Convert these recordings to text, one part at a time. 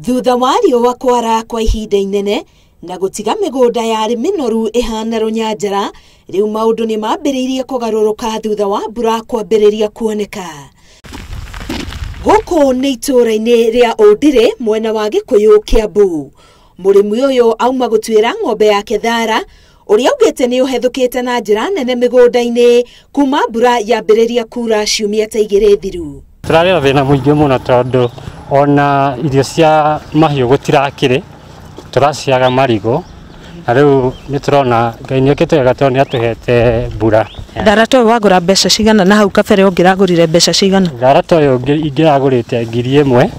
Thutha wa riũa kwara kwa ihinda inene na gũtiga mĩgũnda yarĩ mĩnoru ĩhana rũnyanjara, rĩu maũndũ nĩ mambĩrĩirie kũgarũrũka thutha wa mbura kwambĩrĩria kuoneka. Gũkũ nĩ itũũra-inĩ rĩa Ũndĩrĩ mwena wa Gĩkũyũ Kĩambu. Mũrĩmi ũyũ auma gũtuĩra ng'ombe yake thara ũrĩa augĩte nĩ ũhethũkĩte na njĩra nene mĩgũnda-inĩ kuma mbura yambĩrĩria kura ciumia ta igĩrĩ thiru. Tũrarĩ na thĩna mũingĩ mũno tondũ ona irio cia mahiũ gũtirakĩrĩ, tũraciaga marigũ na rĩu nĩ tũrona Ngai nĩ okĩte wega tondũ nĩ atũhete mbura. Thara ta ũyũ wagũra mbeca cigana na hau kabere ũngĩragũrire mbeca cigana? Thara ta ũyũ ingĩragũrĩte 1,000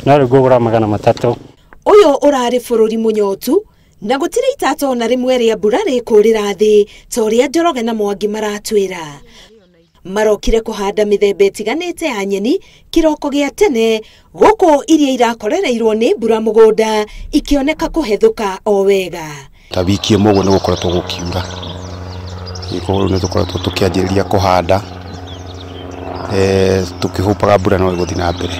no rĩu ngũgũra 300. Ũyũ ũrarĩ bũrũri mũnyotu na gũtirĩ itata ona rĩmwe rĩa mbura rĩkũrĩra thĩ ta ũrĩa Njoroge na Mwangi maratwĩra. Marokire kũhanda mĩthemba ĩtiganĩte ya nyeni kĩroko gĩa tene gũkũ iria irakorereirwo nĩ mbura mũgũnda ikĩoneka kũhethũka o wega. Ta wiki ĩmwe ũguo nĩ gũkoretwo gũkiura, koguo nĩ tũkoretwo tũkĩanjĩrĩria kũhanda, tũkĩhũpaga mbura no ĩgũthiĩ na mbere.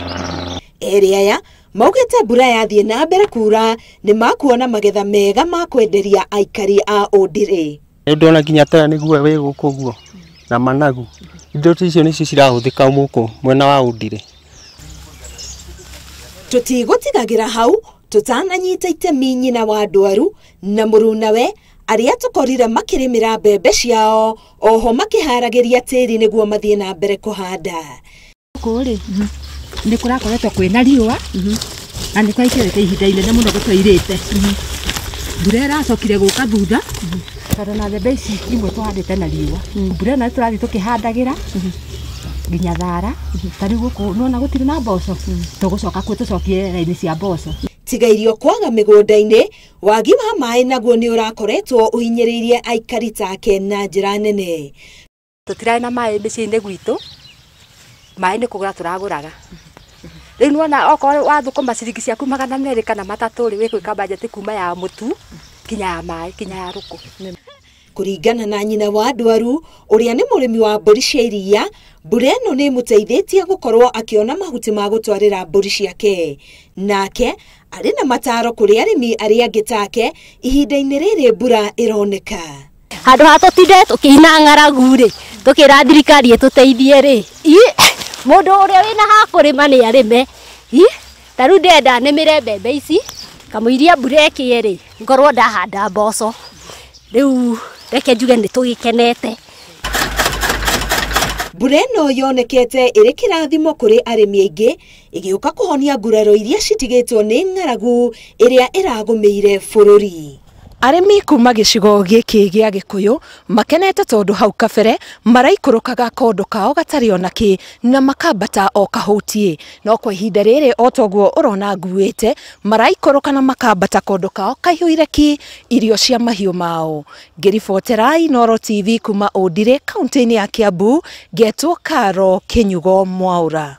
Erĩ aya maugĩte mbura yathiĩ na mbere kura nĩ makuona magetha mega ma kwenderia aikari a Ũndĩrĩ. Nĩ ndona nginya tena nĩguo wĩ gũkũ ũguo na managu, indo icio nĩcio cirahũthĩka gũkũ mwena wa Ũndĩrĩ. Tũtigũtigagĩra hau tũtananyita itemi nyina wa ndwaru na mũrunawe arĩa tũkorire makĩrĩmĩra mbembe ciao oho makĩharagĩria tĩri nĩguo mathiĩ na mbere kũhanda. Gũkũ rĩ nĩ kũrakoretwo kwĩna riũa na nĩ kwaikarĩte ihinda inene mũno gũtoirĩte. Mbura ĩracokire gũka thutha tondũ na mbembe ici imwe tũhandĩte na riũa. Mbura ĩno tũrathiĩ tũkĩhandagĩra nginya thara, ta rĩu gũkũ nĩwona gũtirĩ na mboco, tũgũcoka kuo tũcokie raini cia mboco. Tiga irio kwaga mĩgũnda-inĩ, wagi wa maĩ naguo nĩ ũrakoretwo ũhinyĩrĩirie aikari take na njĩra nene. Tũtirarĩ na maĩ mĩciĩ-inĩ gwitũ, maĩ nĩ kũgũra tũragũraga. Rĩu nĩwona okorwo wathũkũma ciringi ciaku 200 kana 300 rĩ, wĩgwĩka bajeti kuma ya mũtu kinya ya maĩ kinya ya rũkũ. Kũringana na nyina wa ndwaru ũrĩa nĩ mũrĩmi wa mbũri cia iria, mbura ĩno nĩ ĩmũteithĩtie gũkorwo akĩona mahuti ma gũtwarĩra mbũri ciake. Nake arĩ na mataro kũrĩ arĩmi arĩa angĩ take ihinda-inĩ rĩrĩ mbura ĩroneka. Handũ ha tũtinde tũkĩina ng'aragu rĩ, tũkĩra thirikari ĩtũteithie rĩ, mũndũ ũrĩa wĩna ha kũrĩma nĩ arĩme. Ta rĩu ndĩrenda nĩmĩre mbembe ici kamũiria mbura ĩkĩe rĩ, ngorwo ndahanda mboco. Rĩu reke njuge nĩ tũgĩkenete. Mbura ĩno yonekete ĩrĩ kĩrathimo kũrĩ arĩmi aingĩ ĩgĩũka kũhonia nguraro iria citigĩtwo nĩ ng'aragu ĩrĩa ĩragũmĩire bũrũri. Arĩmi kuma gĩcigo gĩkĩ gĩa Gĩkũyũ makenete tondũ hau kabere maraikũrũkaga kondo kao gatarĩ ona kĩ na makambata o kahũtiĩ, no kwa ihinda rĩrĩ o toguo ũrona nguĩte maraikũrũka na makambata kondo kao kaihũire ki irio cia mahiũ mao. Ngĩribotera Inooro TV kuma Ũndĩrĩ kaunti-inĩ ya Kĩambu, ngetwo Karo Kĩnyugo Mwaũra.